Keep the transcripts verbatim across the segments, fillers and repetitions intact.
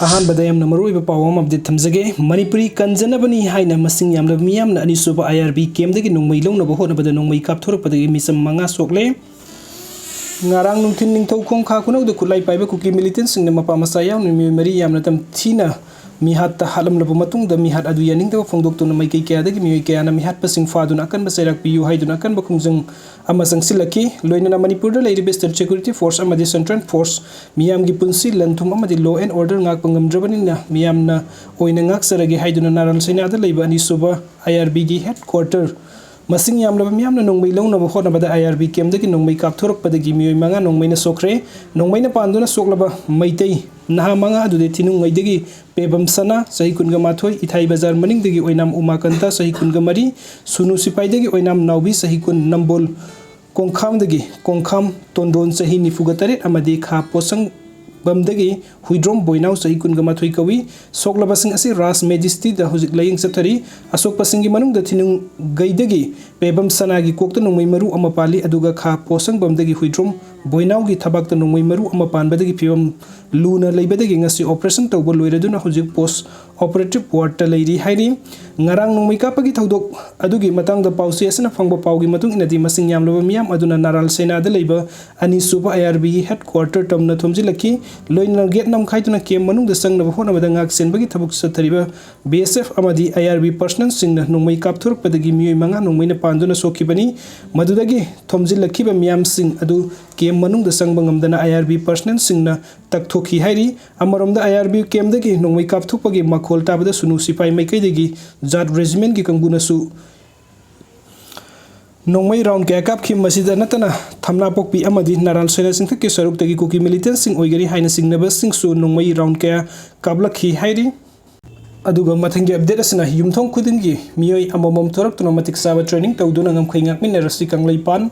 ꯑꯍꯥꯟꯕꯗ ꯌꯥꯝꯅ ꯃꯔꯨꯑꯣꯏꯕ ꯄꯥꯎ ꯑꯃ ꯑꯞꯗꯦꯠ ꯊꯝꯖꯒꯦ꯫ ꯃꯅꯤꯄꯨꯔꯤ ꯀꯟꯖꯅꯕꯅꯤ ꯍꯥꯏꯅ ꯃꯁꯤꯡ ꯌꯥꯝꯂꯕ ꯃꯤꯌꯥꯝꯅ ꯑꯅꯤꯁꯨꯕ ꯑꯥꯏ ꯑꯥꯔ ꯕꯤ ꯀꯦꯝꯗꯒꯤ ꯅꯣꯡꯃꯩ ꯂꯧꯅꯕ ꯍꯣꯠꯅꯕꯗ ꯅꯣꯡꯃꯩ ꯀꯥꯞꯊꯣꯔꯛꯄꯗꯒꯤ ꯃꯤꯆꯝ ꯃꯉꯥ ꯁꯣꯛꯂꯦ꯫ ꯉꯔꯥꯡ ꯅꯨꯡꯊꯤꯜ ꯅꯤꯡꯊꯧꯈꯣꯡ ꯈꯥ ꯈꯨꯅꯧꯗ ꯈꯨꯠꯂꯥꯏ ꯄꯥꯏꯕ ꯀꯨꯀꯤ ꯃꯤꯂꯤꯇꯦꯟꯁꯤꯡꯅ ꯃꯄꯥ ꯃꯆꯥ ꯌꯥꯎꯅ ꯃꯤꯑꯣꯏ ꯃꯔꯤ ꯌꯥꯝꯅ ꯇꯝꯊꯤꯅ ꯃꯤꯍꯥꯠꯇ ꯍꯥꯠꯂꯝꯂꯕ ꯃꯇꯨꯡꯗ, ꯃꯤꯍꯥꯠ ꯑꯗꯨ ꯌꯥꯅꯤꯡꯗꯕ ꯐꯣꯡꯗꯣꯛꯇꯨꯅ ꯃꯥꯏꯀꯩ ꯀꯌꯥꯗꯒꯤ ꯃꯤꯑꯣꯏ ꯀꯌꯥꯅ ꯃꯤꯍꯥꯠꯄꯁꯤꯡ ꯐꯥꯗꯨꯅ ꯑꯀꯟꯕ ꯆꯩꯔꯥꯛ ꯄꯤꯌꯨ ꯍꯥꯏꯗꯨꯅ ꯑꯀꯟꯕ ꯈꯣꯡꯖꯪ ꯑꯃ ꯆꯪꯁꯤꯜꯂꯛꯈꯤ꯫ ꯂꯣꯏꯅꯅ ꯃꯅꯤꯄꯨꯔꯗ ꯂꯩꯔꯤꯕ state security force ꯑꯃꯗꯤ central force, ꯃꯤꯌꯥꯝꯒꯤ ꯄꯨꯟꯁꯤ, ꯂꯟ ꯊꯨꯝ ꯑꯃꯗꯤ law and order ꯉꯥꯛꯄ ꯉꯝꯗ꯭ꯔꯕꯅꯤꯅ, ꯃꯤꯌꯥꯝꯅ ꯑꯣꯏꯅ ꯉꯥꯛꯆꯔꯒꯦ ꯍꯥꯏꯗꯨꯅ ꯅꯥꯔꯥꯜ ꯁꯩꯅꯥꯗ ꯂꯩꯕ ꯑꯅꯤꯁꯨꯕ ꯑꯥꯏ ꯑꯥꯔ ꯕꯤꯒꯤ headquarter ꯃꯁꯤꯡ ꯌꯥꯝꯂꯕ ꯃꯤꯌꯥꯝꯅ ꯅꯣꯡꯃꯩ ꯂꯧꯅꯕ ꯍꯣꯠꯅꯕꯗ ꯑꯥꯏ ꯑꯥꯔ ꯕꯤ ꯀꯦꯝꯗꯒꯤ ꯅꯣꯡꯃꯩ ꯀꯥꯞꯊꯣꯔꯛꯄꯗꯒꯤ ꯃꯤꯑꯣꯏ ꯃꯉꯥ ꯅꯣꯡꯃꯩꯅ ꯁꯣꯛꯈ꯭ꯔꯦ꯫ ꯅꯣꯡꯃꯩꯅ ꯄꯥꯟꯗꯨꯅ ꯁꯣꯛꯂꯕ ꯃꯩꯇꯩ ꯅꯍꯥ ꯃꯉꯥ ꯑꯗꯨꯗꯤ ꯊꯤꯅꯨꯡꯉꯩꯗꯒꯤ ꯄꯦꯕꯝ ꯁꯅꯥ, ꯆꯍꯤ ꯀꯨꯟꯒ ꯃꯥꯊꯣꯏ, ꯏꯊꯥꯏ ꯕꯖꯥꯔ ꯃꯅꯤꯡꯗꯒꯤ ꯑꯣꯏꯅꯥꯝ ꯎꯃꯥꯀꯟꯇ, ꯆꯍꯤ ꯀꯨꯟꯒ ꯃꯔꯤ, ꯁꯨꯅꯨ ꯁꯤꯄꯥꯏꯗꯒꯤ ꯑꯣꯏꯅꯥꯝ ꯅꯥꯎꯕꯤ, ꯆꯍꯤ ꯀꯨꯟ, ꯅꯝꯕꯣꯜ ꯀꯣꯡꯈꯥꯝꯗꯒꯤ ꯀꯣꯡꯈꯥꯝ ꯇꯣꯟꯗꯣꯟ, ꯆꯍꯤ ꯅꯤꯐꯨꯒ ꯇꯔꯦꯠ, ꯑꯃꯗꯤ ꯈꯥ ꯄꯣꯠꯁꯪꯕꯝꯗꯒꯤ ꯍꯨꯏꯗ꯭ꯔꯣꯝ ꯕꯣꯏꯅꯥꯎ, ꯆꯍꯤ ꯀꯨꯟꯒ ꯃꯥꯊꯣꯏ ꯀꯧꯏ꯫ ꯁꯣꯛꯂꯕꯁꯤꯡ ꯑꯁꯤ ꯔꯥꯖ ꯃꯦꯖꯤꯁꯇ꯭ꯔꯤꯗ ꯍꯧꯖꯤꯛ ꯂꯥꯌꯦꯡ ꯆꯠꯊꯔꯤ꯫ ꯑꯁꯣꯛꯄꯁꯤꯡꯒꯤ ꯃꯅꯨꯡꯗ ꯊꯤꯅꯨꯡꯒꯩꯗꯒꯤ ꯄꯦꯕꯝ ꯁꯅꯥꯒꯤ ꯀꯣꯛꯇ ꯅꯣꯡꯃꯩ ꯃꯔꯨ ꯑꯃ ꯄꯥꯜꯂꯤ, ꯑꯗꯨꯒ ꯈꯥ ꯄꯣꯠꯁꯪꯕꯝꯗꯒꯤ ꯍꯨꯏꯗ꯭ꯔꯣꯝ ꯕꯣꯏꯅꯥꯎꯒꯤ ꯊꯕꯥꯛꯇ ꯅꯣꯡꯃꯩ ꯃꯔꯨ ꯑꯃ ꯄꯥꯟꯕꯗꯒꯤ ꯐꯤꯕꯝ ꯂꯨꯅ ꯂꯩꯕꯗꯒꯤ ꯉꯁꯤ operation ꯇꯧꯕ ꯂꯣꯏꯔꯗꯨꯅ ꯍꯧꯖꯤꯛ post operative wardꯇ ꯂꯩꯔꯤ ꯍꯥꯏꯔꯤ꯫ ꯉꯔꯥꯡ ꯅꯣꯡꯃꯩ ꯀꯥꯞꯄꯒꯤ ꯊꯧꯗꯣꯛ ꯑꯗꯨꯒꯤ ꯃꯇꯥꯡꯗ ꯄꯥꯎꯆꯦ ꯑꯁꯤꯅ ꯐꯪꯕ ꯄꯥꯎꯒꯤ ꯃꯇꯨꯡ ꯏꯟꯅꯗꯤ, ꯃꯁꯤꯡ ꯌꯥꯝꯂꯕ ꯃꯤꯌꯥꯝ ꯑꯗꯨꯅ ꯅꯥꯔꯥꯜ ꯁꯩꯅꯥꯗ ꯂꯩꯕ ꯑꯅꯤꯁꯨꯕ ꯑꯥꯏ ꯑꯥꯔ ꯕꯤꯒꯤ headquarter ꯇꯝꯅ ꯊꯣꯝꯖꯤꯜꯂꯛꯈꯤ꯫ ꯂꯣꯏꯅꯅ gate ꯅꯝꯈꯥꯏꯗꯨꯅ camp ꯃꯅꯨꯡꯗ ꯆꯪꯅꯕ ꯍꯣꯠꯅꯕꯗ ꯉꯥꯛ ꯁꯦꯟꯕꯒꯤ ꯊꯕꯛ ꯆꯠꯊꯔꯤꯕ ꯕꯤ ꯑꯦꯁ ꯑꯦꯐ ꯑꯃꯗꯤ ꯑꯥꯏ ꯑꯥꯔ ꯕꯤ personnelꯁꯤꯡꯅ ꯅꯣꯡꯃꯩ ꯀꯥꯞꯊꯣꯔꯛꯄꯗꯒꯤ ꯃꯤꯑꯣꯏ ꯃꯉꯥ ꯅꯣꯡꯃꯩꯅ ꯄꯥꯟꯗꯨꯅ ꯁꯣꯛꯈꯤꯕꯅꯤ꯫ ꯃꯗꯨꯗꯒꯤ ꯊꯣꯝꯖꯤꯜꯂꯛꯈꯤꯕ ꯃꯤꯌꯥꯝꯁꯤꯡ ꯑꯗꯨ camp ꯃꯅꯨꯡꯗ ꯆꯪꯕ ꯉꯝꯗꯅ ꯑꯥꯏ ꯑꯥꯔ ꯕꯤ personnelꯁꯤꯡꯅ ꯇꯛꯊꯣꯛꯈꯤ ꯍꯥꯏꯔꯤ꯫ ꯑꯃꯔꯣꯝꯗ, ꯑꯥꯏ ꯑꯥꯔ ꯕꯤ camp ꯗꯒꯤ ꯅꯣꯡꯃꯩ ꯀꯥꯞꯊꯣꯛꯄꯒꯤ ꯃꯈꯣꯜ ꯇꯥꯕꯗ ꯁꯨꯅꯨ ꯁꯤꯄꯥꯏ ꯃꯥꯏꯀꯩꯗꯒꯤ ꯖꯥꯠ regiment ꯀꯤ ꯀꯥꯡꯕꯨꯅꯁꯨ ꯅꯣꯡꯃꯩ round ꯀꯌꯥ ꯀꯥꯞꯈꯤ꯫ ꯃꯁꯤꯗ ꯅꯠꯇꯅ, ꯊꯝꯅꯥꯄꯣꯛꯄꯤ ꯑꯃꯗꯤ ꯅꯥꯔꯥꯜ ꯁꯦꯅꯥ ꯆꯤꯡꯊꯛꯀꯤ ꯁꯔꯨꯛꯇꯒꯤ ꯀꯨꯀꯤ militant ꯁꯤꯡ ꯑꯣꯏꯒꯅꯤ ꯍꯥꯏꯅ ꯆꯤꯡꯅꯕꯁꯤꯡꯁꯨ ꯅꯣꯡꯃꯩ round ꯀꯌꯥ ꯀꯥꯞꯂꯛꯈꯤ ꯍꯥꯏꯔꯤ꯫ ꯑꯗꯨꯒ ꯃꯊꯪꯒꯤ update ꯑꯁꯤꯅ ꯌꯨꯝꯊꯣꯡ ꯈꯨꯗꯤꯡꯒꯤ ꯃꯤꯑꯣꯏ ꯑꯃꯃꯝ ꯊꯣꯔꯛꯇꯨꯅ ꯃꯇꯤꯛ ꯆꯥꯕ training ꯇꯧꯗꯨꯅ ꯉꯝꯈꯩ ꯉꯥꯛꯃꯤꯟꯅꯔꯁꯤ ꯀꯪꯂꯩꯄꯥꯟ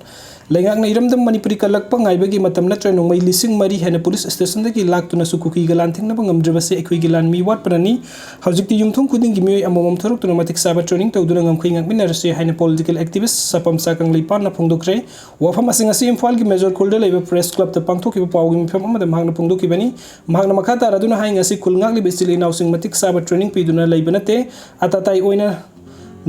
ꯂꯩꯉꯥꯛꯅ ꯏꯔꯝꯗꯝ ꯃꯅꯤꯄꯨꯔꯤ ꯀꯜꯂꯛꯄ ꯉꯥꯏꯕꯒꯤ ꯃꯇꯝ ꯅꯠꯇ꯭ꯔꯦ꯫ ꯅꯣꯡꯃꯩ ꯂꯤꯁꯤꯡ ꯃꯔꯤ ꯍꯦꯟꯅ ꯄꯨꯂꯤꯁ ꯁ꯭ꯇꯦꯁꯟꯗꯒꯤ ꯂꯥꯛꯇꯨꯅꯁꯨ ꯀꯨꯀꯤꯒ ꯂꯥꯟꯊꯦꯡꯅꯕ ꯉꯝꯗ꯭ꯔꯤꯕꯁꯤ ꯑꯩꯈꯣꯏꯒꯤ ꯂꯥꯟꯃꯤ ꯋꯥꯠꯄꯅꯅꯤ꯫ ꯍꯧꯖꯤꯛꯇꯤ ꯌꯨꯝꯊꯣꯡ ꯈꯨꯗꯤꯡꯒꯤ ꯃꯤꯑꯣꯏ ꯑꯃꯃꯝ ꯊꯣꯔꯛꯇꯨꯅ ꯃꯇꯤꯛ ꯆꯥꯕ training ꯇꯧꯗꯨꯅ ꯉꯝꯈꯩ ꯉꯥꯛꯃꯤꯟꯅꯔꯁꯤ ꯍꯥꯏꯅ political activist ꯁꯄꯝꯆꯥ ꯀꯪꯂꯩꯄꯥꯟꯅ ꯐꯣꯡꯗꯣꯛꯈ꯭ꯔꯦ꯫ ꯋꯥꯐꯝ ꯑꯁꯤꯡ ꯑꯁꯤ ꯏꯝꯐꯥꯜꯒꯤ Major College ꯗ ꯂꯩꯕ Press Club ꯇ ꯄꯥꯡꯊꯣꯛꯈꯤꯕ ꯄꯥꯎꯒꯤ ꯃꯤꯐꯝ ꯑꯃꯗ ꯃꯍꯥꯛꯅ ꯐꯣꯡꯗꯣꯛꯈꯤꯕꯅꯤ꯫ ꯃꯍꯥꯛꯅ ꯃꯈꯥ ꯇꯥꯔꯗꯨꯅ ꯍꯥꯏ, ꯉꯁꯤ ꯈꯨꯜ ꯉꯥꯛꯂꯤꯕ ꯏꯆꯤꯜ ꯏꯅꯥꯎꯁꯤꯡ ꯃꯇꯤꯛ ꯆꯥꯕ training ꯄꯤꯗꯨꯅ ꯂꯩꯕ ꯅꯠꯇꯦ꯫ ꯑꯇꯥꯇꯥꯏ ꯑꯣꯏꯅ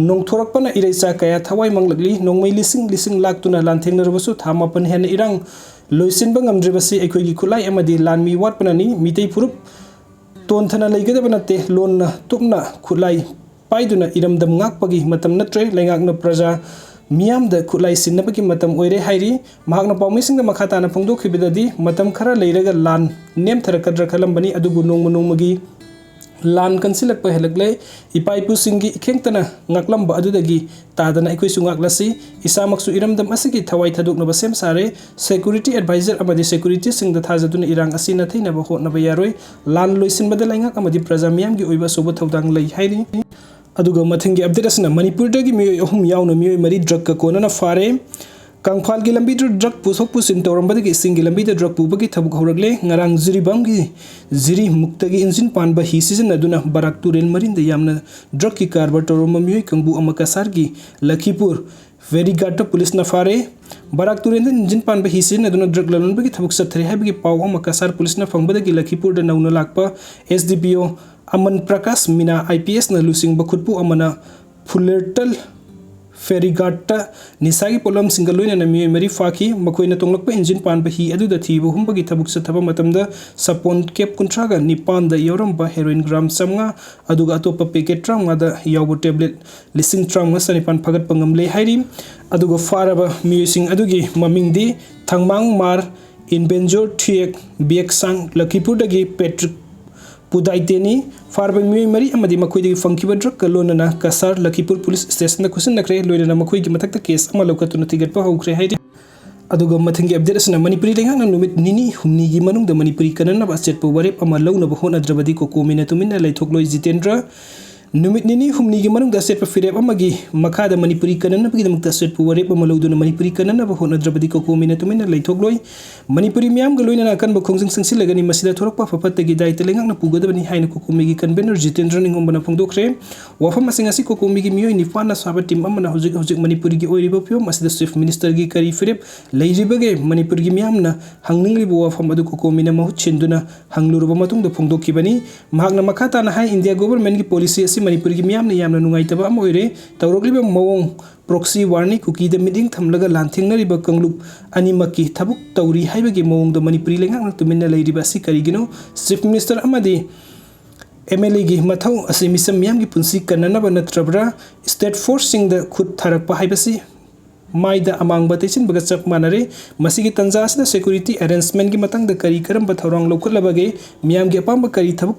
ꯅꯣꯡꯊꯣꯔꯛꯄꯅ ꯏꯔꯩꯆꯥ ꯀꯌꯥ ꯊꯋꯥꯏ ꯃꯥꯡꯂꯛꯂꯤ꯫ ꯅꯣꯡꯃꯩ ꯂꯤꯁꯤꯡ ꯂꯤꯁꯤꯡ ꯂꯥꯛꯇꯨꯅ ꯂꯥꯟꯊꯦꯡꯅꯔꯕꯁꯨ ꯊꯥ ꯃꯥꯄꯟ ꯍꯦꯟꯅ ꯏꯔꯥꯡ ꯂꯣꯏꯁꯤꯟꯕ ꯉꯝꯗ꯭ꯔꯤꯕꯁꯤ ꯑꯩꯈꯣꯏꯒꯤ ꯈꯨꯠꯂꯥꯏ ꯑꯃꯗꯤ ꯂꯥꯟꯃꯤ ꯋꯥꯠꯄꯅꯅꯤ꯫ ꯃꯤꯇꯩ ꯐꯨꯔꯨꯞ ꯇꯣꯟꯊꯅ ꯂꯩꯒꯗꯕ ꯅꯠꯇꯦ꯫ ꯂꯣꯟꯅ ꯇꯨꯞꯅ ꯈꯨꯠꯂꯥꯏ ꯄꯥꯏꯗꯨꯅ ꯏꯔꯝꯗꯝ ꯉꯥꯛꯄꯒꯤ ꯃꯇꯝ ꯅꯠꯇ꯭ꯔꯦ꯫ ꯂꯩꯉꯥꯛꯅ ꯄ꯭ꯔꯖꯥ ꯃꯤꯌꯥꯝꯗ ꯈꯨꯠꯂꯥꯏ ꯁꯤꯟꯅꯕꯒꯤ ꯃꯇꯝ ꯑꯣꯏꯔꯦ ꯍꯥꯏꯔꯤ꯫ ꯃꯍꯥꯛꯅ ꯄꯥꯎꯃꯤꯁꯤꯡꯗ ꯃꯈꯥ ꯇꯥꯅ ꯐꯣꯡꯗꯣꯛꯈꯤꯕꯗꯗꯤ, ꯃꯇꯝ ꯈꯔ ꯂꯩꯔꯒ ꯂꯥꯟ ꯅꯦꯝꯊꯔꯛꯀꯗ꯭ꯔꯥ ꯈꯜꯂꯝꯕꯅꯤ, ꯑꯗꯨꯕꯨ ꯅꯣꯡꯃ ꯅꯣꯡꯃꯒꯤ ꯂꯥꯟ ꯀꯟꯁꯤꯜꯂꯛꯄ ꯍꯦꯜꯂꯛꯂꯦ꯫ ꯏꯄꯥ ꯏꯄꯨꯁꯤꯡꯒꯤ ꯏꯈꯦꯡꯇꯅ ꯉꯥꯛꯂꯝꯕ ꯑꯗꯨꯗꯒꯤ ꯇꯥꯗꯅ ꯑꯩꯈꯣꯏꯁꯨ ꯉꯥꯛꯂꯁꯤ꯫ ꯏꯁꯥꯃꯛꯁꯨ ꯏꯔꯝꯗꯝ ꯑꯁꯤꯒꯤ ꯊꯋꯥꯏ ꯊꯥꯗꯣꯛꯅꯕ ꯁꯦꯝ ꯁꯥꯔꯦ꯫ Security advisor ꯑꯃꯗꯤ security ꯁꯤꯡꯗ ꯊꯥꯖꯗꯨꯅ ꯏꯔꯥꯡ ꯑꯁꯤ ꯅꯥꯊꯩꯅꯕ ꯍꯣꯠꯅꯕ ꯌꯥꯔꯣꯏ꯫ ꯂꯥꯟ ꯂꯣꯏꯁꯤꯟꯕꯗ ꯂꯩꯉꯥꯛ ꯑꯃꯗꯤ ꯄ꯭ꯔꯖꯥ ꯃꯤꯌꯥꯝꯒꯤ ꯑꯣꯏꯕ ꯑꯆꯧꯕ ꯊꯧꯗꯥꯡ ꯂꯩ ꯍꯥꯏꯔꯤ꯫ ꯑꯗꯨꯒ ꯃꯊꯪꯒꯤ update ꯑꯁꯤꯅ ꯃꯅꯤꯄꯨꯔꯗꯒꯤ ꯃꯤꯑꯣꯏ ꯑꯍꯨꯝ ꯌꯥꯎꯅ ꯃꯤꯑꯣꯏ ꯃꯔꯤ drug ꯀ ꯀꯣꯟꯅꯅ ꯐꯥꯔꯦ꯫ ꯀꯪꯐꯥꯜꯒꯤ ꯂꯝꯕꯤꯗ drug ꯄꯨꯊꯣꯛ ꯄꯨꯁꯤꯟ ꯇꯧꯔꯝꯕꯗꯒꯤ ꯏꯁꯤꯡꯒꯤ ꯂꯝꯕꯤꯗ drug ꯄꯨꯕꯒꯤ ꯊꯕꯛ ꯍꯧꯔꯛꯂꯦ꯫ ꯉꯔꯥꯡ ꯖꯤꯔꯤꯕꯥꯝꯒꯤ ꯖꯤꯔꯤꯃꯨꯛꯇꯒꯤ ꯏꯟꯖꯤꯟ ꯄꯥꯟꯕ ꯍꯤ ꯁꯤꯖꯤꯟꯅꯗꯨꯅ ꯕꯔꯥꯛ ꯇꯨꯔꯦꯜ ꯃꯔꯤꯟꯗ ꯌꯥꯝꯅ drug ꯀꯤ ꯀꯔꯕꯥꯔ ꯇꯧꯔꯝꯕ ꯃꯤꯑꯣꯏ ꯀꯥꯡꯕꯨ ꯑꯃ ꯀꯁꯥꯔꯒꯤ ꯂꯈꯤꯄꯨꯔ ferry ghat ꯇ ꯄꯨꯂꯤꯁꯅ ꯐꯥꯔꯦ꯫ ꯕꯔꯥꯛ ꯇꯨꯔꯦꯜꯗ ꯏꯟꯖꯤꯟ ꯄꯥꯟꯕ ꯍꯤ ꯁꯤꯖꯤꯟꯅꯗꯨꯅ drug ꯂꯂꯣꯟꯕꯒꯤ ꯊꯕꯛ ꯆꯠꯊꯔꯤ ꯍꯥꯏꯕꯒꯤ ꯄꯥꯎ ꯑꯃ ꯀꯁꯥꯔ ꯄꯨꯂꯤꯁꯅ ꯐꯪꯕꯗꯒꯤ ꯂꯈꯤꯄꯨꯔꯗ ꯅꯧꯅ ꯂꯥꯛꯄ S D P O Amman Prakash Meena I P S ꯅ ꯂꯨꯆꯤꯡꯕ ꯈꯨꯠꯄꯨ ꯑꯃꯅ ꯐꯨꯂꯔꯇꯜ ferry ghat ꯇ ꯅꯤꯁꯥꯒꯤ ꯄꯣꯠꯂꯝꯁꯤꯡꯒ ꯂꯣꯏꯅꯅ ꯃꯤꯑꯣꯏ ꯃꯔꯤ ꯐꯥꯈꯤ꯫ ꯃꯈꯣꯏꯅ ꯇꯣꯡꯂꯛꯄ ꯏꯟꯖꯤꯟ ꯄꯥꯟꯕ ꯍꯤ ꯑꯗꯨꯗ ꯊꯤꯕ ꯍꯨꯝꯕꯒꯤ ꯊꯕꯛ ꯆꯠꯊꯕ ꯃꯇꯝꯗ ꯁꯥꯄꯣꯟ ꯀꯦꯞ ꯀꯨꯟꯊ꯭ꯔꯥꯒ ꯅꯤꯄꯥꯟꯗ ꯌꯥꯎꯔꯝꯕ heroin gram ꯆꯥꯝꯃꯉꯥ, ꯑꯗꯨꯒ ꯑꯇꯣꯞꯄ packet ꯇꯔꯥꯃꯉꯥꯗ ꯌꯥꯎꯕ tablet ꯂꯤꯁꯤꯡ ꯇꯔꯥꯃꯉꯥ ꯆꯅꯤꯄꯥꯟ ꯐꯥꯒꯠꯄ ꯉꯝꯂꯦ ꯍꯥꯏꯔꯤ꯫ ꯑꯗꯨꯒ ꯐꯥꯔꯕ ꯃꯤꯑꯣꯏꯁꯤꯡ ꯑꯗꯨꯒꯤ ꯃꯃꯤꯡꯗꯤ ꯊꯪꯃꯥꯡ ꯃꯥꯔ, ꯏꯟꯕꯦꯟꯖꯣꯔ ꯊꯤꯌꯦꯛ, ꯕꯤꯌꯦꯛꯁꯥꯡ, ꯂꯈꯤꯄꯨꯔꯗꯒꯤ ꯄꯦꯇ꯭ꯔꯤꯛ ꯄꯨꯗꯥꯏꯇꯦꯅꯤ꯫ ꯐꯥꯔꯕ ꯃꯤꯑꯣꯏ ꯃꯔꯤ ꯑꯃꯗꯤ ꯃꯈꯣꯏꯗꯒꯤ ꯐꯪꯈꯤꯕ drug ꯀ ꯂꯣꯏꯅꯅ ꯀꯁꯥꯔ ꯂꯈꯤꯄꯨꯔ ꯄꯨꯂꯤꯁ ꯁ꯭ꯇꯦꯁꯟꯗ ꯈꯨꯠꯁꯤꯟꯅꯈ꯭ꯔꯦ꯫ ꯂꯣꯏꯅꯅ ꯃꯈꯣꯏꯒꯤ ꯃꯊꯛꯇ case ꯑꯃ ꯂꯧꯈꯠꯇꯨꯅ ꯊꯤꯒꯠꯄ ꯍꯧꯈ꯭ꯔꯦ ꯍꯥꯏꯔꯤ꯫ ꯑꯗꯨꯒ ꯃꯊꯪꯒꯤ update ꯑꯁꯤꯅ ꯃꯅꯤꯄꯨꯔꯤ ꯂꯩꯉꯥꯛꯅ ꯅꯨꯃꯤꯠ ꯅꯤꯅꯤ ꯍꯨꯝꯅꯤꯒꯤ ꯃꯅꯨꯡꯗ ꯃꯅꯤꯄꯨꯔꯤ ꯀꯟꯅꯅꯕ ꯑꯆꯦꯠꯄ ꯋꯥꯔꯦꯞ ꯑꯃ ꯂꯧꯅꯕ ꯍꯣꯠꯅꯗ꯭ꯔꯕꯗꯤ ꯀꯣꯀꯣꯃꯤꯅ ꯇꯨꯃꯤꯟꯅ ꯂꯩꯊꯣꯛꯂꯣꯏ꯫ ꯖꯤꯇꯦꯟꯗ꯭ꯔ ꯅꯨꯃꯤꯠ ꯅꯤꯅꯤ ꯍꯨꯝꯅꯤꯒꯤ ꯃꯅꯨꯡꯗ ꯑꯆꯦꯠꯄ ꯐꯤꯔꯦꯞ ꯑꯃꯒꯤ ꯃꯈꯥꯗ ꯃꯅꯤꯄꯨꯔꯤ ꯀꯟꯅꯅꯕꯒꯤꯗꯃꯛꯇ ꯑꯆꯦꯠꯄ ꯋꯥꯔꯦꯞ ꯑꯃ ꯂꯧꯗꯨꯅ ꯃꯅꯤꯄꯨꯔꯤ ꯀꯟꯅꯅꯕ ꯍꯣꯠꯅꯗ꯭ꯔꯕꯗꯤ ꯀꯣꯀꯣꯃꯤꯅ ꯇꯨꯃꯤꯟꯅ ꯂꯩꯊꯣꯛꯂꯣꯏ꯫ ꯃꯅꯤꯄꯨꯔꯤ ꯃꯤꯌꯥꯝꯒ ꯂꯣꯏꯅꯅ ꯑꯀꯟꯕ ꯈꯣꯡꯖꯪ ꯆꯪꯁꯤꯜꯂꯒꯅꯤ꯫ ꯃꯁꯤꯗ ꯊꯣꯔꯛꯄ ꯑꯐ ꯐꯠꯇꯒꯤ ꯗꯥꯏꯇ ꯂꯩꯉꯥꯛꯅ ꯄꯨꯒꯗꯕꯅꯤ ꯍꯥꯏꯅ ꯀꯣꯀꯣꯃꯤꯒꯤ ꯀꯟꯚꯦꯅꯔ ꯖꯤꯇꯦꯟꯗ꯭ꯔ ꯅꯤꯡꯉꯣꯝꯕꯅ ꯐꯣꯡꯗꯣꯛꯈ꯭ꯔꯦ꯫ ꯋꯥꯐꯝ ꯑꯁꯤꯡ ꯑꯁꯤ ꯀꯣꯀꯣꯃꯤꯒꯤ ꯃꯤꯑꯣꯏ ꯅꯤꯄꯥꯟꯅ ꯁꯥꯕ ꯇꯤꯝ ꯑꯃꯅ ꯍꯧꯖꯤꯛ ꯍꯧꯖꯤꯛ ꯃꯅꯤꯄꯨꯔꯒꯤ ꯑꯣꯏꯔꯤꯕ ꯐꯤꯕꯝ ꯑꯁꯤꯗ ꯆꯤꯐ ꯃꯤꯅꯤꯁꯇꯔꯒꯤ ꯀꯔꯤ ꯐꯤꯔꯦꯞ ꯂꯩꯔꯤꯕꯒꯦ? ꯃꯅꯤꯄꯨꯔꯒꯤ ꯃꯤꯌꯥꯝꯅ ꯍꯪꯅꯤꯡꯂꯤꯕ ꯋꯥꯐꯝ ꯑꯗꯨ ꯀꯣꯀꯣꯃꯤꯅ ꯃꯍꯨꯠ ꯁꯤꯟꯗꯨꯅ ꯍꯪꯂꯨꯔꯕ ꯃꯇꯨꯡꯗ ꯐꯣꯡꯗꯣꯛꯈꯤꯕꯅꯤ꯫ ꯃꯍꯥꯛꯅ ꯃꯈꯥ ꯇꯥꯅ ꯍꯥꯏ, ꯏꯟꯗꯤꯌꯥ ꯒꯣꯚꯔꯟꯃꯦꯟꯠꯀꯤ ꯄꯣꯂꯤꯁꯤ ꯑꯁꯤ ꯃꯅꯤꯄꯨꯔꯒꯤ ꯃꯤꯌꯥꯝꯅ ꯌꯥꯝꯅ ꯅꯨꯡꯉꯥꯏꯇꯕ ꯑꯃ ꯑꯣꯏꯔꯦ꯫ ꯇꯧꯔꯛꯂꯤꯕ ꯃꯑꯣꯡ, ꯄ꯭ꯔꯣꯛꯁꯤ ꯋꯥꯔꯅꯤ ꯀꯨꯀꯤꯗ ꯃꯤꯠꯌꯦꯡ ꯊꯝꯂꯒ ꯂꯥꯟꯊꯦꯡꯅꯔꯤꯕ ꯀꯥꯡꯂꯨꯞ ꯑꯅꯤꯃꯛꯀꯤ ꯊꯕꯛ ꯇꯧꯔꯤ ꯍꯥꯏꯕꯒꯤ ꯃꯑꯣꯡꯗ ꯃꯅꯤꯄꯨꯔꯤ ꯂꯩꯉꯥꯛꯅ ꯇꯨꯃꯤꯟꯅ ꯂꯩꯔꯤꯕ ꯑꯁꯤ ꯀꯔꯤꯒꯤꯅꯣ? ꯆꯤꯐ ꯃꯤꯅꯤꯁꯇꯔ ꯑꯃꯗꯤ ꯑꯦꯝ ꯑꯦꯜ ꯑꯦꯒꯤ ꯃꯊꯧ ꯑꯁꯤ ꯃꯤꯆꯝ ꯃꯤꯌꯥꯝꯒꯤ ꯄꯨꯟꯁꯤ ꯀꯟꯅꯅꯕ ꯅꯠꯇ꯭ꯔꯕ꯭ꯔꯥ? ꯁ꯭ꯇꯦꯠ ꯐꯣꯔꯁꯁꯤꯡꯗ ꯈꯨꯠ ꯊꯥꯔꯛꯄ ꯍꯥꯏꯕꯁꯤ ꯃꯥꯏꯗ ꯑꯃꯥꯡꯕ ꯇꯩꯁꯤꯟꯕꯒ ꯆꯞ ꯃꯥꯟꯅꯔꯦ꯫ ꯃꯁꯤꯒꯤ ꯇꯥꯟꯖꯥ ꯑꯁꯤꯗ ꯁꯦꯀ꯭ꯌꯨꯔꯤꯇꯤ ꯑꯦꯔꯦꯟꯖꯃꯦꯟꯠꯀꯤ ꯃꯇꯥꯡꯗ ꯀꯔꯤ ꯀꯔꯝꯕ ꯊꯧꯔꯥꯡ ꯂꯧꯈꯠꯂꯕꯒꯦ? ꯃꯤꯌꯥꯝꯒꯤ ꯑꯄꯥꯝꯕ ꯀꯔꯤ ꯊꯕꯛ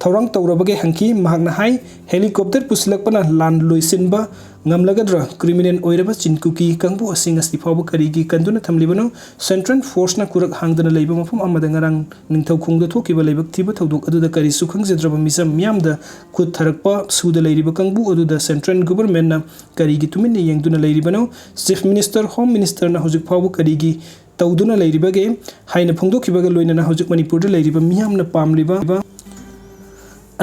ꯊꯧꯔꯥꯡ ꯇꯧꯔꯕꯒꯦ ꯍꯪꯈꯤ꯫ ꯃꯍꯥꯛꯅ ꯍꯥꯏ, ꯍꯦꯂꯤꯀꯣꯞꯇꯔ ꯄꯨꯁꯤꯜꯂꯛꯄꯅ ꯂꯥꯟ ꯂꯣꯏꯁꯤꯟꯕ ꯉꯝꯂꯒꯗ꯭ꯔꯥ? ꯀ꯭ꯔꯤꯃꯤꯅꯦꯜ ꯑꯣꯏꯔꯕ ꯆꯤꯟ ꯀꯨꯀꯤ ꯀꯥꯡꯕꯨ ꯑꯁꯤ ꯉꯁꯤ ꯐꯥꯎꯕ ꯀꯔꯤꯒꯤ ꯀꯟꯗꯨꯅ ꯊꯝꯂꯤꯕꯅꯣ? ꯁꯦꯟꯇ꯭ꯔꯦꯜ ꯐꯣꯔꯁꯅ ꯀꯨꯔꯛ ꯍꯥꯡꯗꯅ ꯂꯩꯕ ꯃꯐꯝ ꯑꯃꯗ ꯉꯔꯥꯡ ꯅꯤꯡꯊꯧꯈꯣꯡꯗ ꯊꯣꯛꯈꯤꯕ ꯂꯥꯏꯕꯛ ꯊꯤꯕ ꯊꯧꯗꯣꯛ ꯑꯗꯨꯗ ꯀꯔꯤꯁꯨ ꯈꯪꯖꯗ꯭ꯔꯕ ꯃꯤꯆꯝ ꯃꯤꯌꯥꯝꯗ ꯈꯨꯠ ꯊꯥꯔꯛꯄ ꯁꯨꯗ ꯂꯩꯔꯤꯕ ꯀꯥꯡꯕꯨ ꯑꯗꯨꯗ ꯁꯦꯟꯇ꯭ꯔꯦꯜ ꯒꯣꯚꯔꯟꯃꯦꯟꯠꯅ ꯀꯔꯤꯒꯤ ꯇꯨꯃꯤꯟꯅ ꯌꯦꯡꯗꯨꯅ ꯂꯩꯔꯤꯕꯅꯣ? ꯆꯤꯐ ꯃꯤꯅꯤꯁꯇꯔ, ꯍꯣꯝ ꯃꯤꯅꯤꯁꯇꯔꯅ ꯍꯧꯖꯤꯛ ꯐꯥꯎꯕ ꯀꯔꯤꯒꯤ ꯇꯧꯗꯨꯅ ꯂꯩꯔꯤꯕꯒꯦ ꯍꯥꯏꯅ ꯐꯣꯡꯗꯣꯛꯈꯤꯕꯒ ꯂꯣꯏꯅꯅ ꯍꯧꯖꯤꯛ ꯃꯅꯤꯄꯨꯔꯗ ꯂꯩꯔꯤꯕ ꯃꯤꯌꯥꯝꯅ ꯄꯥꯝꯂꯤꯕ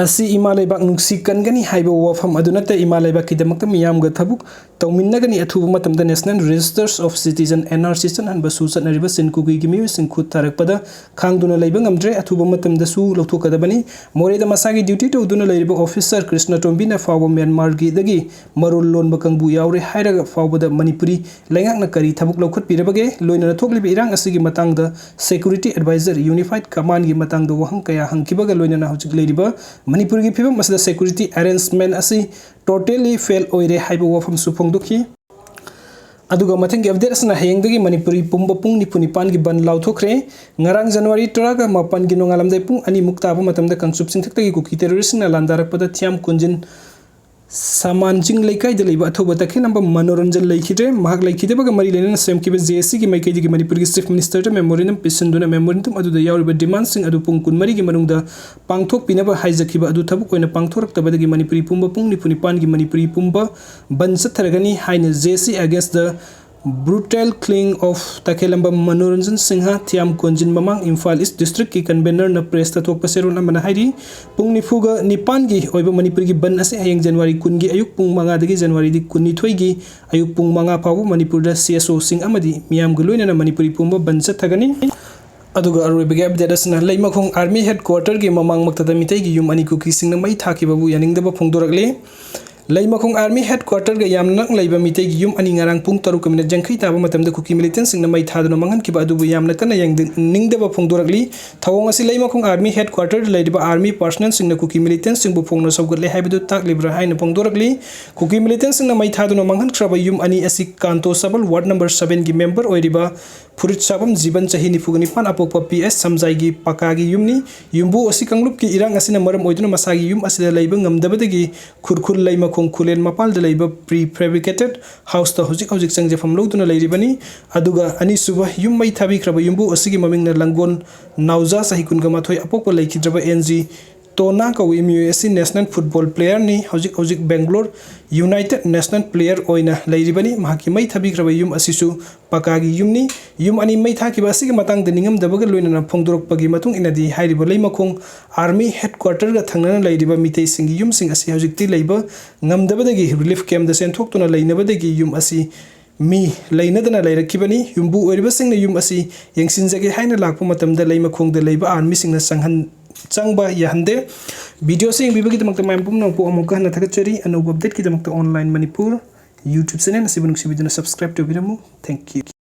ꯑꯁꯤ ꯏꯃꯥ ꯂꯩꯕꯥꯛ ꯅꯨꯡꯁꯤ ꯀꯟꯒꯅꯤ ꯍꯥꯏꯕ ꯋꯥꯐꯝ ꯑꯗꯨ ꯅꯠꯇꯦ꯫ ꯏꯃꯥ ꯂꯩꯕꯥꯛꯀꯤꯗꯃꯛꯇ ꯃꯤꯌꯥꯝꯒ ꯊꯕꯛ ꯇꯧꯃꯤꯟꯅꯒꯅꯤ꯫ ꯑꯊꯨꯕ ꯃꯇꯝꯗ National Registers of Citizen, N R C, ꯆꯠꯍꯟꯕ ꯁꯨ ꯆꯠꯅꯔꯤꯕ ꯆꯤꯟ ꯀꯨꯀꯤꯒꯤ ꯃꯤꯑꯣꯏꯁꯤꯡ ꯈꯨꯠ ꯊꯥꯔꯛꯄꯗ ꯈꯥꯡꯗꯨꯅ ꯂꯩꯕ ꯉꯝꯗ꯭ꯔꯦ꯫ ꯑꯊꯨꯕ ꯃꯇꯝꯗꯁꯨ ꯂꯧꯊꯣꯛꯀꯗꯕꯅꯤ꯫ ꯃꯣꯔꯦꯗ ꯃꯁꯥꯒꯤ ꯗ꯭ꯌꯨꯇꯤ ꯇꯧꯗꯨꯅ ꯂꯩꯔꯤꯕ ꯑꯣꯐꯤꯁꯥꯔ ꯀ꯭ꯔꯤꯁꯅ ꯇꯣꯝꯕꯤꯅ ꯐꯥꯎꯕ ꯃ꯭ꯌꯥꯟꯃꯥꯔꯒꯤꯗꯒꯤ ꯃꯔꯣꯜ ꯂꯣꯟꯕ ꯀꯥꯡꯕꯨ ꯌꯥꯎꯔꯦ ꯍꯥꯏꯔꯒ ꯐꯥꯎꯕꯗ ꯃꯅꯤꯄꯨꯔꯤ ꯂꯩꯉꯥꯛꯅ ꯀꯔꯤ ꯊꯕꯛ ꯂꯧꯈꯠꯄꯤꯔꯕꯒꯦ? ꯂꯣꯏꯅꯅ ꯊꯣꯛꯂꯤꯕ ꯏꯔꯥꯡ ꯑꯁꯤꯒꯤ ꯃꯇꯥꯡꯗ Security Advisor, Unified Commandꯒꯤ ꯃꯇꯥꯡꯗ ꯋꯥꯍꯪ ꯀꯌꯥ ꯍꯪꯈꯤꯕꯒ ꯂꯣꯏꯅꯅ ꯍꯧꯖꯤꯛ ꯂꯩꯔꯤꯕ ꯃꯅꯤꯄꯨꯔꯒꯤ ꯐꯤꯕꯝ ꯑꯁꯤꯗ security arrangement ꯑꯁꯤ totally fail ꯑꯣꯏꯔꯦ ꯍꯥꯏꯕ ꯋꯥꯐꯝꯁꯨ ꯐꯣꯡꯗꯣꯛꯈꯤ꯫ ꯑꯗꯨꯒ ꯃꯊꯪꯒꯤ update ꯑꯁꯤꯅ ꯍꯌꯦꯡꯗꯒꯤ ꯃꯅꯤꯄꯨꯔꯤ ꯄꯨꯝꯕ ꯄꯨꯡ ꯅꯤꯐꯨ ꯅꯤꯄꯥꯟꯒꯤ ꯕꯟ ꯂꯥꯎꯊꯣꯛꯈ꯭ꯔꯦ꯫ ꯉꯔꯥꯡ January ꯇꯔꯥꯒ ꯃꯥꯄꯟꯒꯤ ꯅꯣꯡꯉꯥꯜꯂꯝꯗꯥꯏ ꯄꯨꯡ ꯑꯅꯤꯃꯨꯛ ꯇꯥꯕ ꯃꯇꯝꯗ ꯀꯥꯡꯆꯨꯞ ꯆꯤꯡꯊꯛꯇꯒꯤ ꯀꯨꯀꯤ terroristꯁꯤꯡꯅ ꯂꯥꯟꯗꯥꯔꯛꯄꯗ ꯊꯤꯌꯥꯝ ꯀꯨꯟꯖꯤꯟ ꯁꯃꯥꯟꯖꯤꯡ ꯂꯩꯀꯥꯏꯗ ꯂꯩꯕ ꯑꯊꯧꯕ ꯇꯈꯦꯜꯂꯝꯕ ꯃꯅꯣꯔꯟꯖꯟ ꯂꯩꯈꯤꯗ꯭ꯔꯦ꯫ ꯃꯍꯥꯛ ꯂꯩꯈꯤꯗꯕꯒ ꯃꯔꯤ ꯂꯩꯅꯅ ꯁꯦꯝꯈꯤꯕ ꯖꯦ ꯑꯦꯁ ꯁꯤꯒꯤ ꯃꯥꯏꯀꯩꯗꯒꯤ ꯃꯅꯤꯄꯨꯔꯒꯤ ꯆꯤꯐ ꯃꯤꯅꯤꯁꯇꯔꯗ ꯃꯦꯃꯣꯔꯦꯟꯗꯝ ꯄꯤꯁꯤꯟꯗꯨꯅ ꯃꯦꯃꯣꯔꯦꯟꯗꯝ ꯑꯗꯨꯗ ꯌꯥꯎꯔꯤꯕ ꯗꯤꯃꯥꯟꯁꯤꯡ ꯑꯗꯨ ꯄꯨꯡ ꯀꯨꯟꯃꯔꯤꯒꯤ ꯃꯅꯨꯡꯗ ꯄꯥꯡꯊꯣꯛꯄꯤꯅꯕ ꯍꯥꯏꯖꯈꯤꯕ ꯑꯗꯨ ꯊꯕꯛ ꯑꯣꯏꯅ ꯄꯥꯡꯊꯣꯔꯛꯇꯕꯗꯒꯤ ꯃꯅꯤꯄꯨꯔꯤ ꯄꯨꯝꯕ ꯄꯨꯡ ꯅꯤꯐꯨ ꯅꯤꯄꯥꯟꯒꯤ ꯃꯅꯤꯄꯨꯔꯤ ꯄꯨꯝꯕ ꯕꯟ ꯆꯠꯊꯔꯒꯅꯤ ꯍꯥꯏꯅ J C against the brutal killing of ꯇꯈꯦꯜꯂꯝꯕ Manoranjan Singh, ꯊꯤꯌꯥꯝ ꯀꯣꯟꯖꯤꯟ ꯃꯃꯥꯡ ꯏꯝꯐꯥꯜ ꯏꯁ ꯗꯤꯁꯇ꯭ꯔꯤꯛꯀꯤ ꯀꯟꯚꯦꯅꯔꯅ ꯄ꯭ꯔꯦꯁꯇ ꯊꯣꯛꯄ ꯆꯦꯔꯣꯜ ꯑꯃꯅ ꯍꯥꯏꯔꯤ, ꯄꯨꯡ ꯅꯤꯐꯨꯒ ꯅꯤꯄꯥꯟꯒꯤ ꯑꯣꯏꯕ ꯃꯅꯤꯄꯨꯔꯒꯤ ꯕꯟ ꯑꯁꯤ ꯍꯌꯦꯡ ꯖꯅꯋꯥꯔꯤ ꯀꯨꯟꯒꯤ ꯑꯌꯨꯛ ꯄꯨꯡ ꯃꯉꯥꯗꯒꯤ ꯖꯅꯋꯥꯔꯤꯗꯤ ꯀꯨꯟꯅꯤꯊꯣꯏꯒꯤ ꯑꯌꯨꯛ ꯄꯨꯡ ꯃꯉꯥ ꯐꯥꯎꯕ ꯃꯅꯤꯄꯨꯔꯗ C S Oꯁꯤꯡ ꯑꯃꯗꯤ ꯃꯤꯌꯥꯝꯒ ꯂꯣꯏꯅꯅ ꯃꯅꯤꯄꯨꯔꯤ ꯄꯨꯝꯕ ꯕꯟ ꯆꯠꯊꯒꯅꯤ꯫ ꯑꯗꯨꯒ ꯑꯔꯣꯏꯕꯒꯤ ꯑꯞꯗꯦꯠ ꯑꯁꯤꯅ ꯂꯩꯃꯈꯣꯡ ꯑꯥꯔꯃꯤ ꯍꯦꯗ ꯀ꯭ꯋꯥꯔꯇꯔꯒꯤ ꯃꯃꯥꯡꯃꯛꯇꯗ ꯃꯤꯇꯩꯒꯤ ꯌꯨꯝ ꯑꯅꯤ ꯀꯨꯀꯤꯁꯤꯡꯅ ꯃꯩ ꯊꯥꯈꯤꯕꯕꯨ ꯌꯥꯅꯤꯡꯗꯕ ꯐꯣꯡꯗꯣꯔꯛꯂꯤ꯫ ꯂꯩꯃꯈꯣꯡ ꯑꯥꯔꯃꯤ ꯍꯦꯗ ꯀ꯭ꯋꯥꯔꯇꯔꯒ ꯌꯥꯝꯅ ꯅꯛꯅ ꯂꯩꯕ ꯃꯤꯇꯩꯒꯤ ꯌꯨꯝ ꯑꯅꯤ ꯉꯔꯥꯡ ꯄꯨꯡ ꯇꯔꯨꯛꯀ ꯃꯤꯅꯠ ꯌꯥꯡꯈꯩ ꯇꯥꯕ ꯃꯇꯝꯗ ꯀꯨꯀꯤ ꯃꯤꯂꯤꯇꯦꯟꯁꯤꯡꯅ ꯃꯩ ꯊꯥꯗꯨꯅ ꯃꯥꯡꯍꯟꯈꯤꯕ ꯑꯗꯨꯕꯨ ꯌꯥꯝꯅ ꯀꯟꯅ ꯌꯥꯅꯤꯡꯗꯕ ꯐꯣꯡꯗꯣꯔꯛꯂꯤ꯫ ꯊꯧꯑꯣꯡ ꯑꯁꯤ ꯂꯩꯃꯈꯣꯡ ꯑꯥꯔꯃꯤ ꯍꯦꯗ ꯀ꯭ꯋꯥꯔꯇꯔꯗ ꯂꯩꯔꯤꯕ ꯑꯥꯔꯃꯤ ꯄꯥꯔꯁꯅꯦꯜꯁꯤꯡꯅ ꯀꯨꯀꯤ ꯃꯤꯂꯤꯇꯦꯟꯁꯤꯡꯕꯨ ꯐꯣꯡꯅ ꯁꯧꯒꯠꯂꯦ ꯍꯥꯏꯕꯗꯨ ꯇꯥꯛꯂꯤꯕ꯭ꯔꯥ ꯍꯥꯏꯅ ꯐꯣꯡꯗꯣꯔꯛꯂꯤ꯫ ꯀꯨꯀꯤ ꯃꯤꯂꯤꯇꯦꯟꯁꯤꯡꯅ ꯃꯩ ꯊꯥꯗꯨꯅ ꯃꯥꯡꯍꯟꯈ꯭ꯔꯕ ꯌꯨꯝ ꯑꯅꯤ ꯑꯁꯤ ꯀꯥꯟꯇꯣ ꯁꯕꯜ ꯋꯥꯔꯗ ꯅꯝꯕꯔ ꯁꯕꯦꯟꯒꯤ ꯃꯦꯝꯕꯔ ꯑꯣꯏꯔꯤꯕ ꯐꯨꯔꯤꯠ ꯁꯥꯕꯝ ꯖꯤꯕꯟ, ꯆꯍꯤ ꯅꯤꯐꯨꯒ ꯅꯤꯄꯥꯟ, ꯑꯄꯣꯛꯄ P S ꯁꯝꯖꯥꯏꯒꯤ ꯄꯀꯥꯒꯤ ꯌꯨꯝꯅꯤ꯫ ꯌꯨꯝꯕꯨ ꯑꯁꯤ ꯀꯥꯡꯂꯨꯞꯀꯤ ꯏꯔꯥꯡ ꯑꯁꯤꯅ ꯃꯔꯝ ꯑꯣꯏꯗꯨꯅ ꯃꯁꯥꯒꯤ ꯌꯨꯝ ꯑꯁꯤꯗ ꯂꯩꯕ ꯉꯝꯗꯕꯗꯒꯤ ꯈꯨꯔꯈꯨꯜ ꯂꯩꯃꯈꯣꯡ ꯈꯨꯂꯦꯟ ꯃꯄꯥꯜꯗ ꯂꯩꯕ pre fabricated ꯍꯥꯎꯁꯇ ꯍꯧꯖꯤꯛ ꯍꯧꯖꯤꯛ ꯆꯪꯖꯐꯝ ꯂꯧꯗꯨꯅ ꯂꯩꯔꯤꯕꯅꯤ꯫ ꯑꯗꯨꯒ ꯑꯅꯤꯁꯨꯕ ꯌꯨꯝ ꯃꯩ ꯊꯥꯕꯤꯈ꯭ꯔꯕ ꯌꯨꯝꯕꯨ ꯑꯁꯤꯒꯤ ꯃꯃꯤꯡꯅ ꯂꯪꯒꯣꯜ ꯅꯥꯎꯖꯥ, ꯆꯍꯤ ꯀꯨꯟꯒ ꯃꯥꯊꯣꯏ, ꯑꯄꯣꯛꯄ ꯂꯩꯈꯤꯗ꯭ꯔꯕ N G ꯇꯣꯅꯥ ꯀꯧꯏ ꯃꯤꯑꯣꯏ ꯑꯁꯤ ꯅꯦꯁꯅꯦꯜ ꯐꯨꯠꯕꯣꯜ ꯄ꯭ꯂꯦꯌꯔꯅꯤ꯫ ꯍꯧꯖꯤꯛ ꯍꯧꯖꯤꯛ ꯕꯦꯡꯒ꯭ꯂꯣꯔ ꯌꯨꯅꯥꯏꯇꯦꯗ ꯅꯦꯁꯅꯦꯜ ꯄ꯭ꯂꯦꯌꯔ ꯑꯣꯏꯅ ꯂꯩꯔꯤꯕꯅꯤ꯫ ꯃꯍꯥꯛꯀꯤ ꯃꯩ ꯊꯥꯕꯤꯈ꯭ꯔꯕ ꯌꯨꯝ ꯑꯁꯤꯁꯨ ꯄꯀꯥꯒꯤ ꯌꯨꯝꯅꯤ꯫ ꯌꯨꯝ ꯑꯅꯤ ꯃꯩ ꯊꯥꯈꯤꯕ ꯑꯁꯤꯒꯤ ꯃꯇꯥꯡꯗ ꯅꯤꯡꯉꯝꯗꯕꯒ ꯂꯣꯏꯅꯅ ꯐꯣꯡꯗꯣꯔꯛꯄꯒꯤ ꯃꯇꯨꯡ ꯏꯟꯅꯗꯤ ꯍꯥꯏꯔꯤꯕ ꯂꯩꯃꯈꯣꯡ ꯑꯥꯔꯃꯤ ꯍꯦꯗ ꯀ꯭ꯋꯥꯔꯇꯔꯒ ꯊꯪꯅꯅ ꯂꯩꯔꯤꯕ ꯃꯤꯇꯩꯁꯤꯡꯒꯤ ꯌꯨꯝꯁꯤꯡ ꯑꯁꯤ ꯍꯧꯖꯤꯛꯇꯤ ꯂꯩꯕ ꯉꯝꯗꯕꯗꯒꯤ ꯔꯤꯂꯤꯐ ꯀꯦꯝꯞꯇ ꯆꯦꯟꯊꯣꯛꯇꯨꯅ ꯂꯩꯅꯕꯗꯒꯤ ꯌꯨꯝ ꯑꯁꯤ ꯃꯤ ꯂꯩꯅꯗꯅ ꯂꯩꯔꯛꯈꯤꯕꯅꯤ꯫ ꯌꯨꯝꯕꯨ ꯑꯣꯏꯔꯤꯕꯁꯤꯡꯅ ꯌꯨꯝ ꯑꯁꯤ ꯌꯦꯡꯁꯤꯟꯖꯒꯦ ꯍꯥꯏꯅ ꯂꯥꯛꯄ ꯃꯇꯝꯗ ꯂꯩꯃꯈꯣꯡꯗ ꯂꯩꯕ ꯑꯥꯔꯃꯤꯁꯤꯡꯅ ꯆꯪꯍꯟ-, ꯆꯪꯕ ꯌꯥꯍꯟꯗꯦ꯫ ꯚꯤꯗꯤꯑꯣ ꯑꯁꯤ ꯌꯦꯡꯕꯤꯕꯒꯤꯗꯃꯛꯇ ꯃꯌꯥꯝ ꯄꯨꯝꯅꯃꯛꯄꯨ ꯑꯃꯨꯛꯀ ꯍꯟꯅ ꯊꯥꯒꯠꯆꯔꯤ꯫ ꯑꯅꯧꯕ ꯑꯞꯗꯦꯠꯀꯤꯗꯃꯛꯇ Online Manipur YouTube ꯆꯦꯅꯦꯜ ꯑꯁꯤꯕꯨ ꯅꯨꯡꯁꯤꯕꯤꯗꯨꯅ ꯁꯕꯁꯀ꯭ꯔꯥꯏꯕ ꯇꯧꯕꯤꯔꯝꯃꯨ꯫ Thank you꯫